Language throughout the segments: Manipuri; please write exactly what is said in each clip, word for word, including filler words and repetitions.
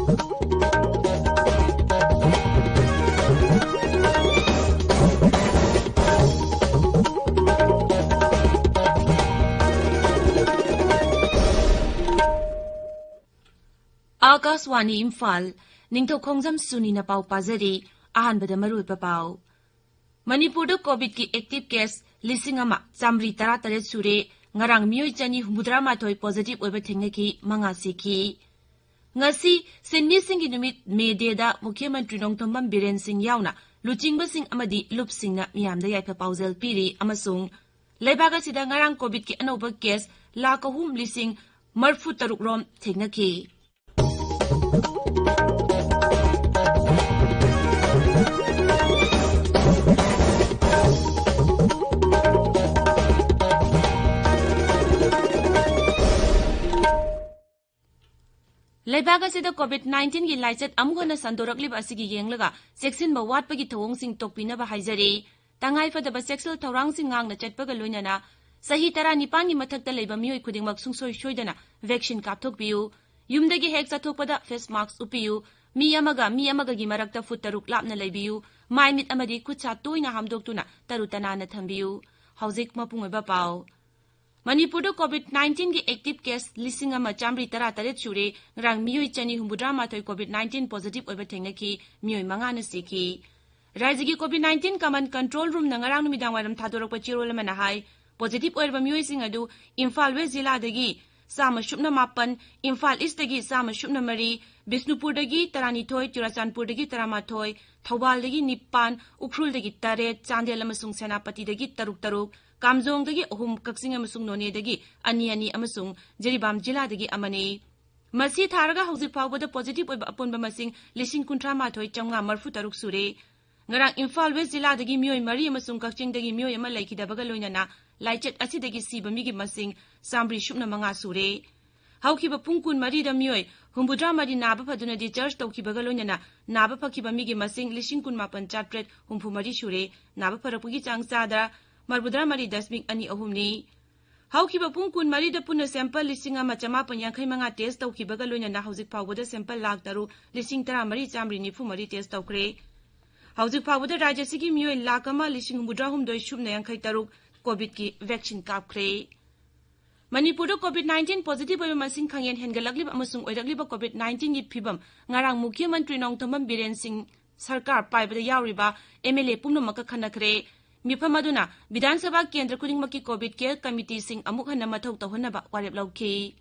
ꯑꯥꯀꯥꯁꯋꯥꯅꯤ ꯏꯝꯐꯥꯜ, ꯅꯤꯡꯊꯧ ꯈꯣꯡꯖꯝ ꯁꯨꯅꯤꯅ ꯄꯥꯎ ꯄꯥꯖꯔꯤ꯫ ꯑꯍꯥꯟꯕꯗ ꯃꯔꯨꯑꯣꯏꯕ ꯄꯥꯎ꯫ ꯃꯅꯤꯄꯨꯔꯗ ꯀꯣꯚꯤꯗꯀꯤ ꯑꯦꯛꯇꯤꯚ ꯀꯦꯁ ꯂꯤꯁꯤꯡ ꯑꯃ ꯆꯥꯃꯔꯤ ꯇꯔꯥꯇꯔꯦꯠ ꯁꯨꯔꯦ꯫ ꯉꯔꯥꯡ ꯃꯤꯑꯣꯏ ꯆꯅꯤ ꯍꯨꯝꯐꯨꯇꯔꯥ ꯃꯥꯊꯣꯏ ꯄꯣꯖꯤꯇꯤꯚ ꯑꯣꯏꯕ ꯊꯦꯡꯅꯈꯤ, ꯃꯉꯥ ꯁꯤꯈꯤ꯫ ꯉꯁꯤ ꯁꯤꯟꯃꯤꯁꯤꯡꯒꯤ ꯅꯨꯃꯤꯠ, ꯃꯦ ꯗꯦꯗ ꯃꯨꯈ꯭ꯌ ꯃꯟꯇ꯭ꯔꯤ ꯅꯣꯡꯊꯣꯝꯕꯝ ꯕꯤꯔꯦꯟ ꯁꯤꯡ ꯌꯥꯎꯅ ꯂꯨꯆꯤꯡꯕꯁꯤꯡ ꯑꯃꯗꯤ ꯂꯨꯞꯁꯤꯡꯅ ꯃꯤꯌꯥꯝꯗ ꯌꯥꯏꯐ ꯄꯥꯎꯖꯦꯜ ꯄꯤꯔꯤ ꯑꯃꯁꯨꯡ ꯂꯩꯕꯥꯛ ꯑꯁꯤꯗ ꯉꯔꯥꯡ ꯀꯣꯚꯤꯗꯀꯤ ꯑꯅꯧꯕ ꯀꯦꯁ ꯂꯥꯈ ꯑꯍꯨꯝ ꯂꯤꯁꯤꯡ ꯃꯔꯤꯐꯨ ꯇꯔꯨꯛ ꯔꯣꯝ ꯊꯦꯡꯅꯈꯤ꯫ ꯂꯩꯕꯥꯛ ꯑꯁꯤꯗ ꯀꯣꯚꯤꯗ ꯅꯥꯏꯟꯇꯤꯟꯒꯤ ꯂꯥꯏꯆꯠ ꯑꯃꯨꯛ ꯍꯟꯅ ꯁꯟꯗꯣꯔꯛꯂꯤꯕ ꯑꯁꯤꯒꯤ ꯌꯦꯡꯂꯒ ꯆꯦꯛꯁꯤꯟꯕ ꯋꯥꯠꯄꯒꯤ ꯊꯧꯑꯣꯡꯁꯤꯡ ꯇꯣꯛꯄꯤꯅꯕ ꯍꯥꯏꯖꯔꯤ꯫ ꯇꯉꯥꯏ ꯐꯗꯕ ꯆꯦꯛꯁꯤꯜ ꯊꯧꯔꯥꯡꯁꯤꯡ ꯉꯥꯛꯅ ꯆꯠꯄꯒ ꯂꯣꯏꯅꯅ ꯆꯍꯤ ꯇꯔꯥꯅꯤꯄꯥꯟꯒꯤ ꯃꯊꯛꯇ ꯂꯩꯕ ꯃꯤꯑꯣꯏ ꯈꯨꯗꯤꯡꯃꯛ ꯁꯨꯡꯁꯣꯏ ꯁꯣꯏꯗꯅ ꯚꯦꯛꯁꯤꯟ ꯀꯥꯞꯊꯣꯛꯄꯤꯌꯨ꯫ ꯌꯨꯝꯗꯒꯤ ꯍꯦꯛ ꯆꯠꯊꯣꯛꯄꯗ ꯐꯦꯁ ꯃꯥꯁꯛ ꯎꯞꯄꯤꯌꯨ꯫ ꯃꯤ ꯑꯃꯒ ꯃꯤ ꯑꯃꯒꯒꯤ ꯃꯔꯛꯇ ꯐꯨꯠ ꯇꯔꯨꯛ ꯂꯥꯞꯅ ꯂꯩꯕꯤꯌꯨ꯫ ꯃꯥꯏ ꯃꯤꯠ ꯑꯃꯗꯤ ꯈꯨꯠ ꯁꯥ ꯇꯣꯏꯅ ꯍꯥꯝꯗꯣꯛꯇꯨꯅ ꯇꯔꯨ ꯇꯅꯥꯟꯅ ꯊꯝꯕꯤꯌꯨ꯫ ꯍꯧꯖꯤꯛ ꯃꯄꯨꯡ ꯑꯣꯏꯕ ꯄꯥꯎ꯫ ꯃꯅꯤꯄꯨꯔꯗ ꯀꯣꯚꯤꯗ ꯅꯥꯏꯟꯇꯤꯟꯒꯤ ꯑꯦꯛꯇꯤꯚ ꯀꯦꯁ ꯂꯤꯁꯤꯡ ꯑꯃ ꯆꯥꯃꯔꯤ ꯇꯔꯥꯇꯔꯦꯠ ꯁꯨꯔꯦ꯫ ꯉꯔꯥꯡ ꯃꯤꯑꯣꯏ ꯆꯅꯤ ꯍꯨꯝꯐꯨꯇꯔꯥ ꯃꯥꯊꯣꯏ ꯀꯣꯚꯤꯗ ꯅꯥꯏꯟꯇꯤꯟ ꯄꯣꯖꯤꯇꯤꯚ ꯑꯣꯏꯕ ꯊꯦꯡꯅꯈꯤ, ꯃꯤꯑꯣꯏ ꯃꯉꯥꯅ ꯁꯤꯈꯤ꯫ ꯔꯥꯖ꯭ꯌꯒꯤ ꯀꯣꯚꯤꯗ ꯅꯥꯏꯟꯇꯤꯟ ꯀꯃꯥꯟ ꯀꯟꯇ꯭ꯔꯣꯜ ꯔꯨꯝꯅ ꯉꯔꯥꯡ ꯅꯨꯃꯤꯗꯥꯡ ꯋꯥꯏꯔꯝ ꯊꯥꯗꯣꯔꯛꯄ ꯆꯦꯔꯣꯜ ꯑꯃꯅ ꯍꯥꯏ, ꯄꯣꯖꯤꯇꯤꯚ ꯑꯣꯏꯔꯕ ꯃꯤꯑꯣꯏꯁꯤꯡ ꯑꯗꯨ ꯏꯝꯐꯥꯜ ꯋꯦꯁ ꯖꯤꯂꯥꯗꯒꯤ ꯆꯥꯝꯃ ꯁꯨꯞꯅ ꯃꯥꯄꯟ, ꯏꯝꯐꯥꯜ ꯏꯁꯇꯒꯤ ꯆꯥꯝꯃ ꯁꯨꯞꯅ ꯃꯔꯤ, ꯕꯤꯁꯅꯨꯄꯨꯔꯗꯒꯤ ꯇꯔꯥꯅꯤꯊꯣꯏ, ꯆꯨꯔꯥꯆꯥꯟꯄꯨꯔꯗꯒꯤ ꯇꯔꯥꯃꯥꯊꯣꯏ, ꯊꯧꯕꯥꯜꯗꯒꯤ ꯅꯤꯄꯥꯟ, ꯎꯈ꯭ꯔꯨꯜꯗꯒꯤ ꯇꯔꯦꯠ, ꯆꯥꯟꯗꯦꯜ ꯑꯃꯁꯨꯡ ꯁꯦꯅꯥꯄꯇꯤꯗꯒꯤ ꯇꯔꯨꯛ ꯇꯔꯨꯛ, ꯀꯥꯝꯖꯣꯡꯗꯒꯤ ꯑꯍꯨꯝ, ꯀꯛꯆꯤꯡ ꯑꯃꯁꯨꯡ ꯅꯣꯅꯦꯗꯒꯤ ꯑꯅꯤ ꯑꯅꯤ ꯑꯃꯁꯨꯡ ꯖꯤꯔꯤꯕꯥꯝ ꯖꯤꯂꯥꯗꯒꯤ ꯑꯃꯅꯤ꯫ ꯃꯁꯤ ꯊꯥꯔꯒ ꯍꯧꯖꯤꯛ ꯐꯥꯎꯕꯗ ꯄꯣꯖꯤꯇꯤꯚ ꯑꯣꯏꯕ ꯑꯄꯨꯟꯕ ꯃꯁꯤꯡ ꯂꯤꯁꯤꯡ ꯀꯨꯟꯊ꯭ꯔꯥ ꯃꯥꯊꯣꯏ ꯆꯥꯝꯃꯉꯥ ꯃꯔꯤꯐꯨ ꯇꯔꯨꯛ ꯁꯨꯔꯦ꯫ ꯉꯔꯥꯡ ꯏꯝꯐꯥꯜ ꯋꯦꯁ ꯖꯤꯂꯥꯗꯒꯤ ꯃꯤꯑꯣꯏ ꯃꯔꯤ ꯑꯃꯁꯨꯡ ꯀꯛꯆꯤꯡꯗꯒꯤ ꯃꯤꯑꯣꯏ ꯑꯃ ꯂꯩꯈꯤꯗꯕꯒ ꯂꯣꯏꯅꯅ ꯂꯥꯏꯆꯠ ꯑꯁꯤꯗꯒꯤ ꯁꯤꯕ ꯃꯤꯒꯤ ꯃꯁꯤꯡ ꯆꯥꯃꯔꯤ ꯁꯨꯞꯅ ꯃꯉꯥ ꯁꯨꯔꯦ꯫ ꯍꯧꯈꯤꯕ ꯄꯨꯡ ꯀꯨꯟꯃꯔꯤꯗ ꯃꯤꯑꯣꯏ ꯍꯨꯝꯐꯨꯇꯔꯥ ꯃꯔꯤ ꯅꯥꯕ ꯐꯗꯨꯅ ꯗꯤꯁꯆꯥꯔꯖ ꯇꯧꯈꯤꯕꯒ ꯂꯣꯏꯅꯅ ꯅꯥꯕ ꯐꯈꯤꯕ ꯃꯤꯒꯤ ꯃꯁꯤꯡ ꯂꯤꯁꯤꯡ ꯀꯨꯟꯃꯥꯄꯟ ꯆꯥꯇ꯭ꯔꯦꯠ ꯍꯨꯝꯐꯨꯃꯔꯤ ꯁꯨꯔꯦ꯫ ꯅꯥꯕ ꯐꯔꯛꯄꯒꯤ ꯆꯥꯡ ꯆꯥꯗ ꯃꯔꯤꯐꯨꯇꯔꯥ ꯃꯔꯤ ꯗꯁꯃꯤꯛ ꯑꯅꯤ ꯑꯍꯨꯝꯅꯤ꯫ ꯍꯧꯈꯤꯕ ꯄꯨꯡ ꯀꯨꯟꯃꯔꯤꯗ ꯄꯨꯟꯅ sample ꯂꯤꯁꯤꯡ ꯑꯃ ꯆꯃꯥꯄꯟ ꯌꯥꯡꯈꯩ ꯃꯉꯥ test ꯇꯧꯈꯤꯕꯒ ꯂꯣꯏꯅꯅ ꯍꯧꯖꯤꯛ ꯐꯥꯎꯕꯗ sample ꯂꯥꯈ ꯇꯔꯨꯛ ꯂꯤꯁꯤꯡ ꯇꯔꯥꯃꯔꯤ ꯆꯥꯃꯔꯤ ꯅꯤꯐꯨ ꯃꯔꯤ test ꯇꯧꯈ꯭ꯔꯦ꯫ ꯍꯧꯖꯤꯛ ꯐꯥꯎꯕꯗ ꯔꯥꯖ꯭ꯌ ꯑꯁꯤꯒꯤ ꯃꯤꯑꯣꯏ ꯂꯥꯈ ꯑꯃ ꯂꯤꯁꯤꯡ ꯍꯨꯝꯐꯨꯇꯔꯥ ꯍꯨꯝꯗꯣꯏ ꯁꯨꯞꯅ ꯌꯥꯡꯈꯩ ꯇꯔꯨꯛ COVID-ꯀꯤ vaccine ꯀꯥꯞꯈ꯭ꯔꯦ꯫ ꯃꯅꯤꯄꯨꯔꯗ COVID nineteen positive ꯑꯣꯏꯕ ꯃꯁꯤꯡ ꯈꯪꯍꯦꯟ ꯍꯦꯟꯒꯠꯂꯛꯂꯤꯕ ꯑꯃꯁꯨꯡ ꯑꯣꯏꯔꯛꯂꯤꯕ COVID nineteenꯒꯤ ꯐꯤꯕꯝ ꯉꯔꯥꯡ ꯃꯨꯈ꯭ꯌ ꯃꯟꯇ꯭ꯔꯤ ꯅꯣꯡꯊꯣꯝꯕꯝ ꯕꯤꯔꯦꯟ ꯁꯤꯡ ꯁꯔꯀꯥꯔ ꯄꯥꯏꯕꯗ ꯌꯥꯎꯔꯤꯕ MLA ꯄꯨꯝꯅꯃꯛꯀ ꯈꯟꯅꯈ꯭ꯔꯦ꯫ ꯃꯤꯐꯝ ꯑꯗꯨꯅ ꯕꯤꯙꯥꯟ ꯁꯚꯥ ꯀꯦꯟꯗ꯭ꯔ ꯈꯨꯗꯤꯡꯃꯛꯀꯤ COVID care committeeꯁꯤꯡ ꯑꯃꯨꯛ ꯍꯟꯅ ꯃꯊꯧ ꯇꯧꯍꯟꯅꯕ ꯋꯥꯔꯦꯞ ꯂꯧꯈꯤ꯫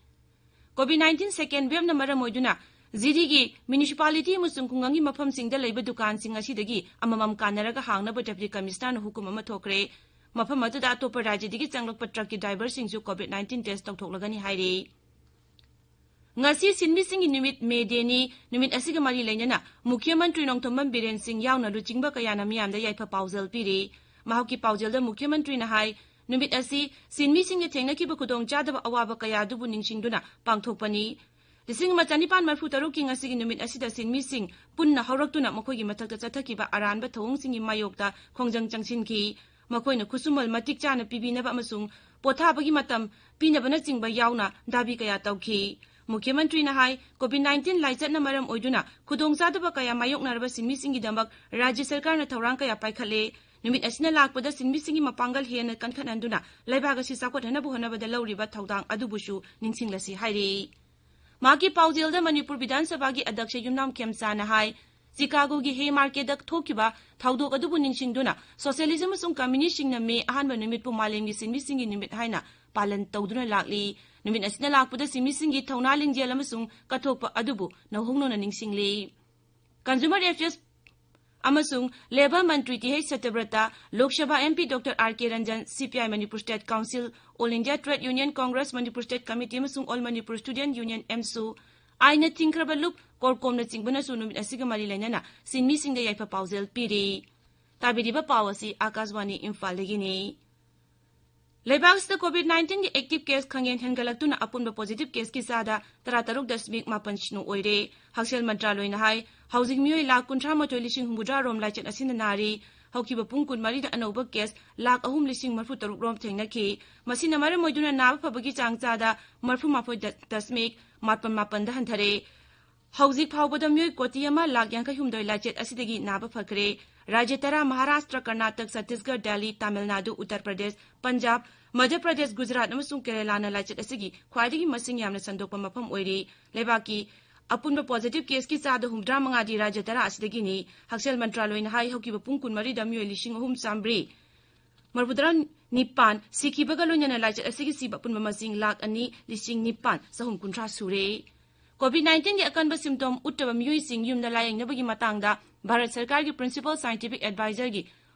COVID nineteen second waveꯅ ꯃꯔꯝ ꯑꯣꯏꯗꯨꯅ ꯖꯤꯔꯤꯒꯤ municipality ꯑꯃꯁꯨꯡ ꯈꯨꯡꯒꯪꯒꯤ ꯃꯐꯝꯁꯤꯡꯗ ꯂꯩꯕ ꯗꯨꯀꯥꯟꯁꯤꯡ ꯑꯁꯤꯗꯒꯤ ꯑꯃꯃꯝ ꯀꯥꯟꯅꯔꯒ ꯍꯥꯡꯅꯕ Deputy Commissionerꯅ ꯍꯨꯀꯨꯝ ꯑꯃ ꯊꯣꯛꯈ꯭ꯔꯦ꯫ ꯃꯐꯝ ꯑꯗꯨꯗ ꯑꯇꯣꯞꯄ ꯔꯥꯖ꯭ꯌꯗꯒꯤ ꯆꯪꯂꯛꯄ truckꯀꯤ driverꯁꯤꯡꯁꯨ COVID nineteen test ꯇꯧꯊꯣꯛꯂꯒꯅꯤ ꯍꯥꯏꯔꯤ꯫ ꯉꯁꯤ ꯁꯤꯟꯃꯤꯁꯤꯡꯒꯤ ꯅꯨꯃꯤꯠ, May Dayꯅꯤ꯫ ꯅꯨꯃꯤꯠ ꯑꯁꯤꯒ ꯃꯔꯤ ꯂꯩꯅꯅ ꯃꯨꯈ꯭ꯌ ꯃꯟꯇ꯭ꯔꯤ ꯅꯣꯡꯊꯣꯝꯕꯝ ꯕꯤꯔꯦꯟ ꯁꯤꯡ ꯌꯥꯎꯅ ꯂꯨꯆꯤꯡꯕ ꯀꯌꯥꯅ ꯃꯤꯌꯥꯝꯗ ꯌꯥꯏꯐ ꯄꯥꯎꯖꯦꯜ ꯄꯤꯔꯤ꯫ ꯃꯍꯥꯛꯀꯤ ꯄꯥꯎꯖꯦꯜꯗ ꯃꯨꯈ꯭ꯌ ꯃꯟꯇ꯭ꯔꯤꯅ ꯍꯥꯏ, ꯅꯨꯃꯤꯠ ꯑꯁꯤ ꯁꯤꯟꯃꯤꯁꯤꯡꯅ ꯊꯦꯡꯅꯈꯤꯕ ꯈꯨꯗꯣꯡꯆꯥꯗꯕ ꯑꯋꯥꯕ ꯀꯌꯥ ꯑꯗꯨꯕꯨ ꯅꯤꯡꯁꯤꯡꯗꯨꯅ ꯄꯥꯡꯊꯣꯛꯄꯅꯤ꯫ ꯂꯤꯁꯤꯡ ꯑꯃ ꯆꯅꯤꯄꯥꯟ ꯃꯔꯤꯐꯨ ꯇꯔꯨꯛꯀꯤ ꯉꯁꯤꯒꯤ ꯅꯨꯃꯤꯠ ꯑꯁꯤꯗ ꯁꯤꯟꯃꯤꯁꯤꯡ ꯄꯨꯟꯅ ꯍꯧꯔꯛꯇꯨꯅ ꯃꯈꯣꯏꯒꯤ ꯃꯊꯛꯇ ꯆꯠꯊꯈꯤꯕ ꯑꯔꯥꯟꯕ ꯊꯧꯑꯣꯡꯁꯤꯡꯒꯤ ꯃꯥꯌꯣꯛꯇ ꯈꯣꯡꯖꯪ ꯆꯪꯁꯤꯟꯈꯤ꯫ ꯃꯈꯣꯏꯅ ꯈꯨꯠꯁꯨꯃꯜ ꯃꯇꯤꯛ ꯆꯥꯅ ꯄꯤꯕꯤꯅꯕ ꯑꯃꯁꯨꯡ ꯄꯣꯊꯥꯕꯒꯤ ꯃꯇꯝ ꯄꯤꯅꯕꯅꯆꯤꯡꯕ ꯌꯥꯎꯅ ꯗꯥꯕꯤ ꯀꯌꯥ ꯇꯧꯈꯤ꯫ ꯃꯨꯈ꯭ꯌ ꯃꯟꯇ꯭ꯔꯤꯅ ꯍꯥꯏ, COVID nineteen ꯂꯥꯏꯆꯠꯅ ꯃꯔꯝ ꯑꯣꯏꯗꯨꯅ ꯈꯨꯗꯣꯡꯆꯥꯗꯕ ꯀꯌꯥ ꯃꯥꯌꯣꯛꯅꯔꯕ ꯁꯤꯟꯃꯤꯁꯤꯡꯒꯤꯗꯃꯛ ꯔꯥꯖ꯭ꯌ ꯁꯔꯀꯥꯔꯅ ꯊꯧꯔꯥꯡ ꯀꯌꯥ ꯄꯥꯏꯈꯠꯂꯦ꯫ ꯅꯨꯃꯤꯠ ꯑꯁꯤꯅ ꯂꯥꯛꯄꯗ ꯁꯤꯟꯃꯤꯁꯤꯡꯒꯤ ꯃꯄꯥꯡꯒꯜ ꯍꯦꯟꯅ ꯀꯟꯈꯠꯍꯟꯗꯨꯅ ꯂꯩꯕꯥꯛ ꯑꯁꯤ ꯆꯥꯎꯈꯠꯍꯟꯅꯕ ꯍꯣꯠꯅꯕꯗ ꯂꯧꯔꯤꯕ ꯊꯧꯗꯥꯡ ꯑꯗꯨꯕꯨꯁꯨ ꯅꯤꯡꯁꯤꯡꯂꯁꯤ ꯍꯥꯏꯔꯤ꯫ ꯃꯍꯥꯛꯀꯤ ꯄꯥꯎꯖꯦꯜꯗ ꯃꯅꯤꯄꯨꯔ ꯕꯤꯙꯥꯟ ꯁꯚꯥꯒꯤ ꯑꯗ꯭ꯌꯛꯁ ꯌꯨꯝꯅꯥꯝ ꯈꯦꯝꯆꯥꯅ ꯍꯥꯏ, ꯆꯤꯀꯥꯒꯣꯒꯤ ꯍꯦ ꯃꯥꯔꯀꯦꯠꯇ ꯊꯣꯛꯈꯤꯕ ꯊꯧꯗꯣꯛ ꯑꯗꯨꯕꯨ ꯅꯤꯡꯁꯤꯡꯗꯨꯅ socialist ꯑꯃꯁꯨꯡ communistꯁꯤꯡꯅ May ꯑꯍꯥꯟꯕ ꯅꯨꯃꯤꯠꯄꯨ ꯃꯥꯂꯦꯝꯒꯤ ꯁꯤꯟꯃꯤꯁꯤꯡꯒꯤ ꯅꯨꯃꯤꯠ ꯍꯥꯏꯅ ꯄꯥꯂꯟ ꯇꯧꯗꯨꯅ ꯂꯥꯛꯂꯤ꯫ ꯅꯨꯃꯤꯠ ꯑꯁꯤꯅ ꯂꯥꯛꯄꯗ ꯁꯤꯟꯃꯤꯁꯤꯡꯒꯤ ꯊꯧꯅꯥ ꯂꯤꯡꯖꯦꯜ ꯑꯃꯁꯨꯡ ꯀꯠꯊꯣꯛꯄ ꯑꯗꯨꯕꯨ ꯅꯧꯍꯧꯅꯅ ꯅꯤꯡꯁꯤꯡꯂꯤ꯫ Consumer Affairs ꯑꯃꯁꯨꯡ Labour Mantri T H ꯁꯇ꯭ꯌꯕ꯭ꯔꯇ, Lok Sabha MP Doctor R K Ranjan, C P I Manipur State Council, All India Trade Union Congress Manipur State Committee ꯑꯃꯁꯨꯡ All Manipur Student Union, ꯑꯦꯝꯁꯨ, ꯑꯥꯏꯟꯅ ꯊꯤꯡꯈ꯭ꯔꯕ ꯂꯨꯞ, ꯀꯣꯔꯀꯣꯝꯅꯆꯤꯡꯕꯅꯁꯨ ꯅꯨꯃꯤꯠ ꯑꯁꯤꯒ ꯃꯔꯤ ꯂꯩꯅꯅ ꯁꯤꯟꯃꯤꯁꯤꯡꯗ ꯌꯥꯏꯐ ꯄꯥꯎꯖꯦꯜ ꯄꯤꯔꯤ꯫ ꯇꯥꯕꯤꯔꯤꯕ ꯄꯥꯎ ꯑꯁꯤ ꯑꯥꯀꯥꯁꯕꯥꯅꯤ ꯏꯝꯐꯥꯜꯗꯒꯤꯅꯤ꯫ ꯂꯩꯕꯥꯛ ꯑꯁꯤꯗ COVID nineteenꯒꯤ active case ꯈꯪꯍꯦꯟ ꯍꯦꯟꯒꯠꯂꯛꯇꯨꯅ ꯑꯄꯨꯟꯕ positive caseꯀꯤ ꯆꯥꯗ ꯇꯔꯥꯇꯔꯨꯛ ꯗꯁꯃꯤꯛ ꯃꯥꯄꯟ ꯁꯤꯅꯣ ꯑꯣꯏꯔꯦ꯫ ꯍꯛꯁꯦꯜ ꯃꯟꯇ꯭ꯔꯥꯂꯣꯏꯅ ꯍꯥꯏ, ꯍꯧꯖꯤꯛ ꯃꯤꯑꯣꯏ ꯂꯥꯈ ꯀꯨꯟꯊ꯭ꯔꯥ ꯃꯥꯊꯣꯏ ꯂꯤꯁꯤꯡ ꯍꯨꯝꯐꯨꯇꯔꯥ ꯔꯣꯝ ꯂꯥꯏꯆꯠ ꯑꯁꯤꯅ ꯅꯥꯔꯤ꯫ ꯍꯧꯈꯤꯕ ꯄꯨꯡ ꯀꯨꯟꯃꯔꯤꯗ ꯑꯅꯧꯕ ꯀꯦꯁ ꯂꯥꯈ ꯑꯍꯨꯝ ꯂꯤꯁꯤꯡ ꯃꯔꯤꯐꯨ ꯇꯔꯨꯛ ꯔꯣꯝ ꯊꯦꯡꯅꯈꯤ꯫ ꯃꯁꯤꯅ ꯃꯔꯝ ꯑꯣꯏꯗꯨꯅ ꯅꯥꯕ ꯐꯕꯒꯤ ꯆꯥꯡ ꯆꯥꯗ ꯃꯔꯤꯐꯨ ꯃꯥꯄꯟ ꯗ-, ꯗꯁꯃꯤꯛ ꯃꯥꯄꯟ ꯃꯥꯄꯟꯗ ꯍꯟꯊꯔꯦ꯫ ꯍꯧꯖꯤꯛ ꯐꯥꯎꯕꯗ ꯃꯤꯑꯣꯏ ꯀꯣꯇꯤ ꯑꯃ ꯂꯥꯈ ꯌꯥꯡꯈꯩ ꯍꯨꯝꯗꯣꯏ ꯂꯥꯏꯆꯠ ꯑꯁꯤꯗꯒꯤ ꯅꯥꯕ ꯐꯈ꯭ꯔꯦ꯫ ꯔꯥꯖ꯭ꯌ ꯇꯔꯥ, ꯃꯍꯥꯔꯥꯁꯇ꯭ꯔ, ꯀꯔꯅꯥꯇꯛ, ꯆꯠꯇꯤꯁꯒꯔ, ꯗꯦꯜꯂꯤ, ꯇꯥꯃꯤꯜ ꯅꯥꯗꯨ, ꯎꯠꯇꯔ ꯄ꯭ꯔꯗꯦꯁ, ꯄꯟꯖꯥꯕ, ꯃꯙ꯭ꯌ ꯄ꯭ꯔꯗꯦꯁ, ꯒꯨꯖꯔꯥꯠ ꯑꯃꯁꯨꯡ ꯀꯦꯔꯦꯂꯥꯅ ꯂꯥꯏꯆꯠ ꯑꯁꯤꯒꯤ ꯈ꯭ꯋꯥꯏꯗꯒꯤ ꯃꯁꯤꯡ ꯌꯥꯝꯅ ꯁꯟꯗꯣꯛꯄ ꯃꯐꯝ ꯑꯣꯏꯔꯤ꯫ ꯂꯩꯕꯥꯛꯀꯤ ꯑꯄꯨꯟꯕ ꯄꯣꯖꯤꯇꯤꯚ ꯀꯦꯁꯀꯤ ꯆꯥꯗ ꯍꯨꯝꯗ꯭ꯔꯥ ꯃꯉꯥꯗꯤ ꯔꯥꯖ꯭ꯌ ꯇꯔꯥ ꯑꯁꯤꯗꯒꯤꯅꯤ꯫ ꯍꯛꯁꯦꯜ ꯃꯟꯇ꯭ꯔꯥꯂꯣꯏꯅ ꯍꯥꯏ, ꯍꯧꯈꯤꯕ ꯄꯨꯡ ꯀꯨꯟꯃꯔꯤꯗ ꯃꯤꯑꯣꯏ ꯂꯤꯁꯤꯡ ꯑꯍꯨꯝ ꯆꯥꯃꯔꯤ ꯃꯔꯤꯐꯨꯇꯔꯥ ꯅꯤꯄꯥꯟ ꯁꯤꯈꯤꯕꯒ ꯂꯣꯏꯅꯅ ꯂꯥꯏꯆꯠ ꯑꯁꯤꯒꯤ ꯁꯤꯕ ꯑꯄꯨꯟꯕ ꯃꯁꯤꯡ ꯂꯥꯈ ꯑꯅꯤ ꯂꯤꯁꯤꯡ ꯅꯤꯄꯥꯟ ꯆꯍꯨꯝ ꯀꯨꯟꯊ꯭ꯔꯥ ꯁꯨꯔꯦ꯫ ꯀꯣꯚꯤꯗ ꯅꯥꯏꯟꯇꯤꯟꯒꯤ ꯑꯀꯟꯕ ꯁꯤꯝꯇꯣꯝ ꯎꯠꯇꯕ ꯃꯤꯑꯣꯏꯁꯤꯡ ꯌꯨꯝꯗ ꯂꯥꯌꯦꯡꯅꯕꯒꯤ ꯃꯇꯥꯡꯗ ꯚꯥꯔꯠ ꯁꯔꯀꯥꯔꯒꯤ ꯄ꯭ꯔꯤꯟꯁꯤꯄꯥꯜ ꯁꯥꯏꯟꯇꯤꯐꯤꯛ ꯑꯦꯗꯚꯥꯏꯖꯔꯒꯤ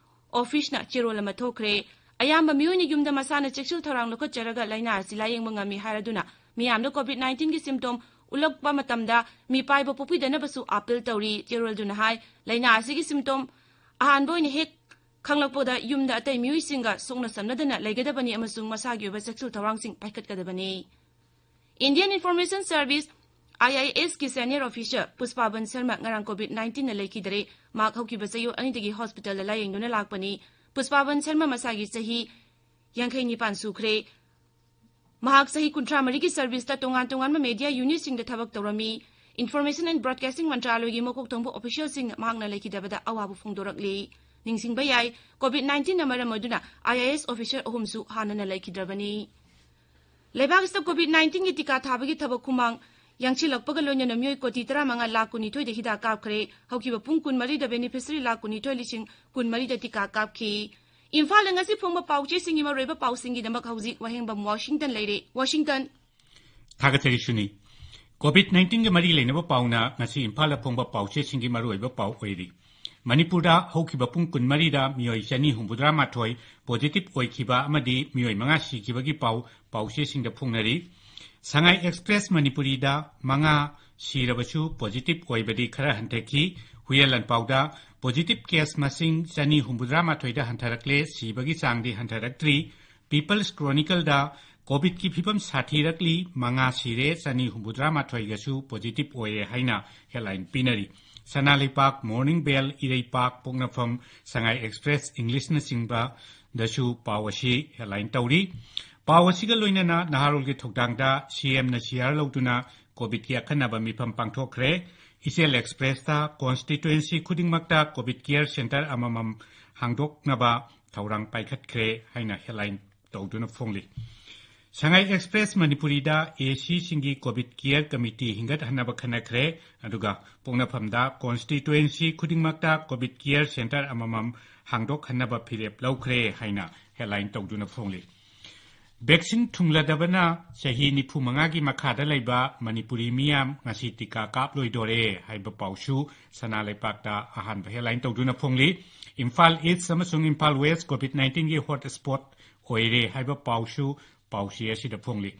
ꯑꯣꯐꯤꯁꯅ ꯆꯦꯔꯣꯜ ꯑꯃ ꯊꯣꯛꯈ꯭ꯔꯦ꯫ ꯑꯌꯥꯝꯕ ꯃꯤꯑꯣꯏꯅ ꯌꯨꯝꯗ ꯃꯁꯥꯅ ꯆꯦꯛꯁꯤꯜ ꯊꯧꯔꯥꯡ ꯂꯧꯈꯠꯆꯔꯒ ꯂꯥꯏꯅꯥ ꯑꯁꯤ ꯂꯥꯌꯦꯡꯕ ꯉꯝꯃꯤ ꯍꯥꯏꯔꯗꯨꯅ ꯃꯤꯌꯥꯝꯗ ꯀꯣꯚꯤꯗ ꯅꯥꯏꯟꯇꯤꯟꯒꯤ ꯁꯤꯝꯇꯣꯝ ꯎꯠꯂꯛꯄ ꯃꯇꯝꯗ ꯃꯤꯄꯥꯏꯕ ꯄꯣꯛꯄꯤꯗꯅꯕꯁꯨ ꯑꯥꯄꯤꯜ ꯇꯧꯔꯤ꯫ ꯆꯦꯔꯣꯜꯗꯨꯅ ꯍꯥꯏ, ꯂꯥꯏꯅꯥ ꯑꯁꯤꯒꯤ ꯁꯤꯝꯇꯣꯝ ꯑꯍꯥꯟꯕ ꯑꯣꯏꯅ ꯍꯦꯛ ꯈꯪꯂꯛꯄꯗ ꯌꯨꯝꯗ ꯑꯇꯩ ꯃꯤꯑꯣꯏꯁꯤꯡꯒ ꯁꯣꯛꯅ ꯁꯝꯅꯗꯅ ꯂꯩꯒꯗꯕꯅꯤ ꯑꯃꯁꯨꯡ ꯃꯁꯥꯒꯤ ꯑꯣꯏꯕ ꯆꯦꯛꯁꯤꯜ ꯊꯧꯔꯥꯡꯁꯤꯡ ꯄꯥꯏꯈꯠꯀꯗꯕꯅꯤ꯫ Indian Information Service, I I S ꯀꯤ senior officer ꯄꯨꯁꯄꯥꯕꯟ ꯁꯔꯃ ꯉꯔꯥꯡ ꯀꯣꯚꯤꯗ ꯅꯥꯏꯟꯇꯤꯟꯅ ꯂꯩꯈꯤꯗꯔꯦ꯫ ꯃꯍꯥꯛ ꯍꯧꯈꯤꯕ ꯆꯌꯣꯜ ꯑꯅꯤꯗꯒꯤ ꯍꯣꯁꯄꯤꯇꯥꯜꯗ ꯂꯥꯌꯦꯡꯗꯨꯅ ꯂꯥꯛꯄꯅꯤ꯫ ꯄꯨꯁꯄꯥꯕꯟ ꯁꯔꯃ ꯃꯁꯥꯒꯤ ꯆꯍꯤ ꯌꯥꯡꯈꯩ ꯅꯤꯄꯥꯟ ꯁꯨꯈ꯭ꯔꯦ꯫ ꯃꯍꯥꯛ ꯆꯍꯤ ꯀꯨꯟꯊ꯭ꯔꯥ ꯃꯔꯤꯒꯤ ꯁꯔꯚꯤꯁꯇ ꯇꯣꯉꯥꯟ ꯇꯣꯉꯥꯟꯕ media unitꯁꯤꯡꯗ ꯊꯕꯛ ꯇꯧꯔꯝꯃꯤ꯫ Information and Broadcasting ꯃꯟꯇ꯭ꯔꯥꯂꯣꯏꯒꯤ ꯃꯀꯣꯛ ꯊꯣꯡꯕ officialꯁꯤꯡꯅ ꯃꯍꯥꯛꯅ ꯂꯩꯈꯤꯗꯕꯗ ꯑꯋꯥꯕ ꯐꯣꯡꯗꯣꯔꯛꯂꯤ꯫ ꯅꯤꯡꯁꯤꯡꯕ ꯌꯥꯏ, ꯀꯣꯚꯤꯗ ꯅꯥꯏꯟꯇꯤꯟꯅ ꯃꯔꯝ ꯑꯣꯏꯗꯨꯅ I I S officer ꯑꯍꯨꯝꯁꯨ ꯍꯥꯟꯅꯅ ꯂꯩꯈꯤꯗ꯭ꯔꯕꯅꯤ꯫ ꯂꯩꯕꯥꯛ ꯑꯁꯤꯗ ꯀꯣꯚꯤꯗ ꯅꯥꯏꯟꯇꯤꯟꯒꯤ ꯇꯤꯀꯥ ꯊꯥꯕꯒꯤ ꯊꯕꯛ ꯈꯨꯃꯥꯡ ꯌꯥꯡꯁꯤꯜꯂꯛꯄꯒ ꯂꯣꯏꯅꯅ ꯃꯤꯑꯣꯏ ꯀꯣꯇꯤ ꯇꯔꯥꯃꯉꯥ ꯂꯥꯈ ꯀꯨꯟꯅꯤꯊꯣꯏꯗ ꯍꯤꯗꯥꯛ ꯀꯥꯞꯈ꯭ꯔꯦ꯫ ꯍꯧꯈꯤꯕ ꯄꯨꯡ ꯀꯨꯟꯃꯔꯤꯗ beneficiary ꯂꯥꯈ ꯀꯨꯟꯅꯤꯊꯣꯏ ꯂꯤꯁꯤꯡ ꯀꯨꯟꯃꯔꯤꯗ ꯇꯤꯀꯥ ꯀꯥꯞꯈꯤ꯫ ꯏꯝꯐꯥꯜꯗ ꯉꯁꯤ ꯐꯣꯡꯕ ꯄꯥꯎꯆꯦꯁꯤꯡꯒꯤ ꯃꯔꯨꯑꯣꯏꯕ ꯄꯥꯎꯁꯤꯡꯒꯤꯗꯃꯛ ꯍꯧꯖꯤꯛ ꯋꯥꯍꯦꯡꯕꯝ ꯋꯥꯁꯤꯡꯇꯟ ꯂꯩꯔꯦ꯫ ꯋꯥꯁꯤꯡꯇꯟ꯫ ꯊꯥꯒꯠꯆꯔꯤ ꯁꯨꯅꯤ꯫ ꯀꯣꯚꯤꯗ ꯅꯥꯏꯟꯇꯤꯟꯒ ꯃꯔꯤ ꯂꯩꯅꯕ ꯄꯥꯎꯅ ꯉꯁꯤ ꯏꯝꯐꯥꯜꯗ ꯐꯣꯡꯕ ꯄꯥꯎꯆꯦꯁꯤꯡꯒꯤ ꯃꯔꯨꯑꯣꯏꯕ ꯄꯥꯎ ꯑꯣꯏꯔꯤ꯫ ꯃꯅꯤꯄꯨꯔꯗ ꯍꯧꯈꯤꯕ ꯄꯨꯡ ꯀꯨꯟꯃꯔꯤꯗ ꯃꯤꯑꯣꯏ ꯆꯅꯤ ꯍꯨꯝꯐꯨꯇꯔꯥ ꯃꯥꯊꯣꯏ positive ꯑꯣꯏꯈꯤꯕ ꯑꯃꯗꯤ ꯃꯤꯑꯣꯏ ꯃꯉꯥ ꯁꯤꯈꯤꯕꯒꯤ ꯄꯥꯎ ꯄꯥꯎꯆꯦꯁꯤꯡꯗ ꯐꯣꯡꯅꯔꯤ꯫ ꯁꯉꯥꯏ ꯑꯦꯛꯁꯄ꯭ꯔꯦꯁ ꯃꯅꯤꯄꯨꯔꯤꯗ ꯃꯉꯥ ꯁꯤꯔꯕꯁꯨ positive ꯑꯣꯏꯕꯗꯤ ꯈꯔ ꯍꯟꯊꯈꯤ꯫ ꯍꯨꯏꯌꯦꯟ ꯂꯥꯟꯄꯥꯎꯗ positive case ꯃꯁꯤꯡ ꯆꯅꯤ ꯍꯨꯝꯐꯨꯇꯔꯥ ꯃꯥꯊꯣꯏꯗ ꯍꯟꯊꯔꯛꯂꯦ, ꯁꯤꯕꯒꯤ ꯆꯥꯡꯗꯤ ꯍꯟꯊꯔꯛꯇ꯭ꯔꯤ꯫ People's Chronicleꯗ ꯀꯣꯚꯤꯗꯀꯤ ꯐꯤꯕꯝ ꯁꯥꯊꯤꯔꯛꯂꯤ, ꯃꯉꯥ ꯁꯤꯔꯦ, ꯆꯅꯤ ꯍꯨꯝꯐꯨꯇꯔꯥ ꯃꯥꯊꯣꯏꯒꯁꯨ positive ꯑꯣꯏꯔꯦ ꯍꯥꯏꯅ headline ꯄꯤꯅꯔꯤ꯫ ꯁꯅꯥ ꯂꯩꯄꯥꯛ, ꯃꯣꯔꯅꯤꯡ ꯕꯦꯜ, ꯏꯔꯩꯄꯥꯛ, ꯄꯣꯛꯅꯐꯝ, ꯁꯉꯥꯏ ꯑꯦꯛꯁꯄ꯭ꯔꯦꯁ, ꯏꯪꯂꯤꯁꯅꯆꯤꯡꯕꯗꯁꯨ ꯄꯥꯎ ꯑꯁꯤ ꯍꯦꯗꯂꯥꯏꯟ ꯇꯧꯔꯤ꯫ ꯄꯥꯎ ꯑꯁꯤꯒ ꯂꯣꯏꯅꯅ ꯅꯍꯥꯔꯣꯜꯒꯤ ꯊꯧꯗꯥꯡꯗ ꯁꯤꯑꯦꯝꯅ ꯁꯤꯌꯥꯔ ꯂꯧꯗꯨꯅ ꯀꯣꯚꯤꯗꯀꯤ ꯑꯈꯟꯅꯕ ꯃꯤꯐꯝ ꯄꯥꯡꯊꯣꯛꯈ꯭ꯔꯦ꯫ ꯏꯆꯦꯜ ꯑꯦꯛꯁꯄ꯭ꯔꯦꯁꯇ ꯀꯣꯟꯁꯇꯤꯇ꯭ꯋꯦꯟꯁꯤ ꯈꯨꯗꯤꯡꯃꯛꯇ ꯀꯣꯚꯤꯗ ꯀꯦꯌꯔ ꯁꯦꯟꯇꯔ ꯑꯃꯃꯝ ꯍꯥꯡꯗꯣꯛꯅꯕ ꯊꯧꯔꯥꯡ ꯄꯥꯏꯈꯠꯈ꯭ꯔꯦ ꯍꯥꯏꯅ ꯍꯦꯗꯂꯥꯏꯟ ꯇꯧꯗꯨꯅ ꯐꯣꯡꯂꯤ꯫ ꯁꯉꯥꯏ ꯑꯦꯛꯁꯄ꯭ꯔꯦꯁ ꯃꯅꯤꯄꯨꯔꯤꯗ ꯑꯦꯁꯤꯁꯤꯡꯒꯤ ꯀꯣꯚꯤꯗ ꯀꯦꯌꯔ ꯀꯃꯤꯇꯤ ꯍꯤꯡꯒꯠꯍꯟꯅꯕ ꯈꯟꯅꯈ꯭ꯔꯦ꯫ ꯑꯗꯨꯒ ꯄꯣꯛꯅꯐꯝꯗ ꯀꯣꯟꯁꯇꯤꯇ꯭ꯋꯦꯟꯁꯤ ꯈꯨꯗꯤꯡꯃꯛꯇ ꯀꯣꯚꯤꯗ ꯀꯦꯌꯔ ꯁꯦꯟꯇꯔ ꯑꯃꯃꯝ ꯍꯥꯡꯗꯣꯛꯍꯟꯅꯕ ꯐꯤꯔꯦꯞ ꯂꯧꯈ꯭ꯔꯦ ꯍꯥꯏꯅ ꯍꯦꯗꯂꯥꯏꯟ ꯇꯧꯗꯨꯅ ꯐꯣꯡꯂꯤ꯫ ꯚꯦꯛꯁꯤꯟ ꯊꯨꯡꯂꯗꯕꯅ ꯆꯍꯤ ꯅꯤꯐꯨ ꯃꯉꯥꯒꯤ ꯃꯈꯥꯗ ꯂꯩꯕ ꯃꯅꯤꯄꯨꯔꯤ ꯃꯤꯌꯥꯝ ꯉꯁꯤ ꯇꯤꯀꯥ ꯀꯥꯞꯂꯣꯏꯗꯣꯔꯦ ꯍꯥꯏꯕ ꯄꯥꯎꯁꯨ ꯁꯅꯥ ꯂꯩꯄꯥꯛꯇ ꯑꯍꯥꯟꯕ ꯍꯦꯗꯂꯥꯏꯟ ꯇꯧꯗꯨꯅ ꯐꯣꯡꯂꯤ꯫ ꯏꯝꯐꯥꯜ ꯏꯁ ꯑꯃꯁꯨꯡ ꯏꯝꯐꯥꯜ ꯋꯦꯁ ꯀꯣꯚꯤꯗ ꯅꯥꯏꯟꯇꯤꯟꯒꯤ ꯍꯣꯠ ꯁ꯭ꯄꯣꯠ ꯑꯣꯏꯔꯦ ꯍꯥꯏꯕ ꯄꯥꯎꯁꯨ ꯄꯥꯎꯆꯦ ꯑꯁꯤꯗ ꯐꯣꯡꯂꯤ꯫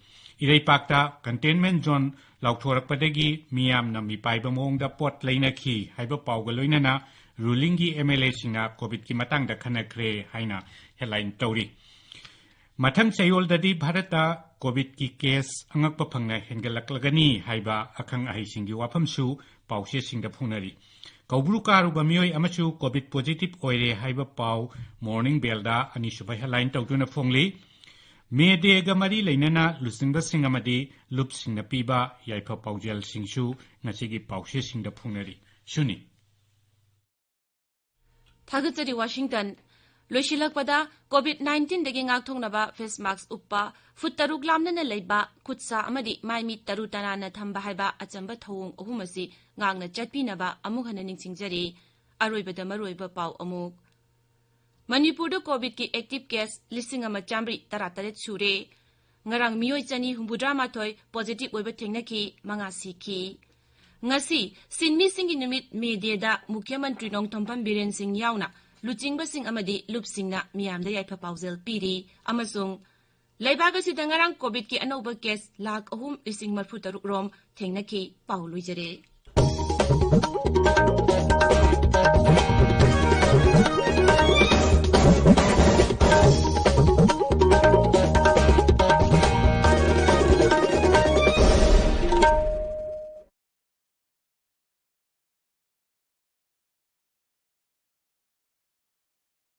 ꯏꯔꯩꯄꯥꯛꯇ ꯀꯟꯇꯦꯟꯃꯦꯟ ꯖꯣꯟ ꯂꯥꯎꯊꯣꯔꯛꯄꯗꯒꯤ ꯃꯤꯌꯥꯝꯅ ꯃꯤꯄꯥꯏꯕ ꯃꯑꯣꯡꯗ ꯄꯣꯠ ꯂꯩꯅꯈꯤ ꯍꯥꯏꯕ ꯄꯥꯎꯒ ꯂꯣꯏꯅꯅ ꯔꯨꯂꯤꯡꯒꯤ ꯑꯦꯝ ꯑꯦꯜ ꯑꯦꯁꯤꯡꯅ ꯀꯣꯚꯤꯗꯀꯤ ꯃꯇꯥꯡꯗ ꯈꯟꯅꯈ꯭ꯔꯦ ꯍꯥꯏꯅ ꯍꯦꯗꯂꯥꯏꯟ ꯇꯧꯔꯤ꯫ ꯃꯊꯪ ꯆꯌꯣꯜꯗꯗꯤ ꯚꯥꯔꯠꯇ ꯀꯣꯚꯤꯗꯀꯤ ꯀꯦꯁ ꯑꯉꯛꯄ ꯐꯪꯅ ꯍꯦꯟꯒꯠꯂꯛꯂꯒꯅꯤ ꯍꯥꯏꯕ ꯑꯈꯪ ꯑꯍꯩꯁꯤꯡꯒꯤ ꯋꯥꯐꯝꯁꯨ ꯄꯥꯎꯆꯦꯁꯤꯡꯗ ꯐꯣꯡꯅꯔꯤ꯫ ꯀꯧꯕ꯭ꯔꯨ ꯀꯥꯔꯨꯕ ꯃꯤꯑꯣꯏ ꯑꯃꯁꯨ ꯀꯣꯚꯤꯗ ꯄꯣꯖꯤꯇꯤꯚ ꯑꯣꯏꯔꯦ ꯍꯥꯏꯕ ꯄꯥꯎ ꯃꯣꯔꯅꯤꯡ ꯕꯦꯜꯗ ꯑꯅꯤꯁꯨꯕ ꯍꯦꯗꯂꯥꯏꯟ ꯇꯧꯗꯨꯅ ꯐꯣꯡꯂꯤ꯫ ꯃꯦ ꯗꯦꯒ ꯃꯔꯤ ꯂꯩꯅꯅ ꯂꯨꯆꯤꯡꯕꯁꯤꯡ ꯑꯃꯗꯤ ꯂꯨꯞꯁꯤꯡꯅ ꯄꯤꯕ ꯌꯥꯏꯐ ꯄꯥꯎꯖꯦꯜꯁꯤꯡꯁꯨ ꯉꯁꯤꯒꯤ ꯄꯥꯎꯆꯦꯁꯤꯡꯗ ꯐꯣꯡꯅꯔꯤ꯫ ꯁꯨꯅꯤ꯫ ꯊꯥꯒꯠꯆꯔꯤ ꯋꯥꯁꯤꯡꯇꯟ꯫ ꯂꯣꯏꯁꯤꯜꯂꯛꯄꯗ, ꯀꯣꯚꯤꯗ ꯅꯥꯏꯟꯇꯤꯟꯗꯒꯤ ꯉꯥꯛꯊꯣꯛꯅꯕ ꯐꯦꯁ ꯃꯥꯛꯁ ꯎꯞꯄ, ꯐꯨꯠ ꯇꯔꯨꯛ ꯂꯥꯞꯅꯅ ꯂꯩꯕ, ꯈꯨꯠ ꯁꯥ ꯑꯃꯗꯤ ꯃꯥꯏ ꯃꯤꯠ ꯇꯔꯨ ꯇꯅꯥꯟꯅ ꯊꯝꯕ ꯍꯥꯏꯕ ꯑꯆꯝꯕ ꯊꯧꯑꯣꯡ ꯑꯍꯨꯝ ꯑꯁꯤ ꯉꯥꯛꯅ ꯆꯠꯄꯤꯅꯕ ꯑꯃꯨꯛ ꯍꯟꯅ ꯅꯤꯡꯁꯤꯡꯖꯔꯤ꯫ ꯑꯔꯣꯏꯕꯗ ꯃꯔꯨꯑꯣꯏꯕ ꯄꯥꯎ ꯑꯃꯨꯛ꯫ ꯃꯅꯤꯄꯨꯔꯗ ꯀꯣꯚꯤꯗꯀꯤ ꯑꯦꯛꯇꯤꯚ ꯀꯦꯁ ꯂꯤꯁꯤꯡ ꯑꯃ ꯆꯥꯃꯔꯤ ꯇꯔꯥꯇꯔꯦꯠ ꯁꯨꯔꯦ꯫ ꯉꯔꯥꯡ ꯃꯤꯑꯣꯏ ꯆꯅꯤ ꯍꯨꯝꯐꯨꯇꯔꯥ ꯃꯥꯊꯣꯏ ꯄꯣꯖꯤꯇꯤꯚ ꯑꯣꯏꯕ ꯊꯦꯡꯅꯈꯤ, ꯃꯉꯥ ꯁꯤꯈꯤ꯫ ꯉꯁꯤ ꯁꯤꯟꯃꯤꯁꯤꯡꯒꯤ ꯅꯨꯃꯤꯠ ꯃꯦ ꯗꯦꯗ ꯃꯨꯈ꯭ꯌ ꯃꯟꯇ꯭ꯔꯤ ꯅꯣꯡꯊꯣꯝꯕꯝ ꯕꯤꯔꯦꯟ ꯁꯤꯡ ꯌꯥꯎꯅ ꯂꯨꯆꯤꯡꯕꯁꯤꯡ ꯑꯃꯗꯤ ꯂꯨꯞꯁꯤꯡꯅ ꯃꯤꯌꯥꯝꯗ ꯌꯥꯏꯐ ꯄꯥꯎꯖꯦꯜ ꯄꯤꯔꯤ ꯑꯃꯁꯨꯡ ꯂꯩꯕꯥꯛ ꯑꯁꯤꯗ ꯉꯔꯥꯡ ꯀꯣꯚꯤꯗꯀꯤ ꯑꯅꯧꯕ ꯀꯦꯁ ꯂꯥꯈ ꯑꯍꯨꯝ ꯂꯤꯁꯤꯡ ꯃꯔꯤꯐꯨ ꯇꯔꯨꯛ ꯔꯣꯝ ꯊꯦꯡꯅꯈꯤ꯫ ꯄꯥꯎ ꯂꯣꯏꯖꯔꯦ꯫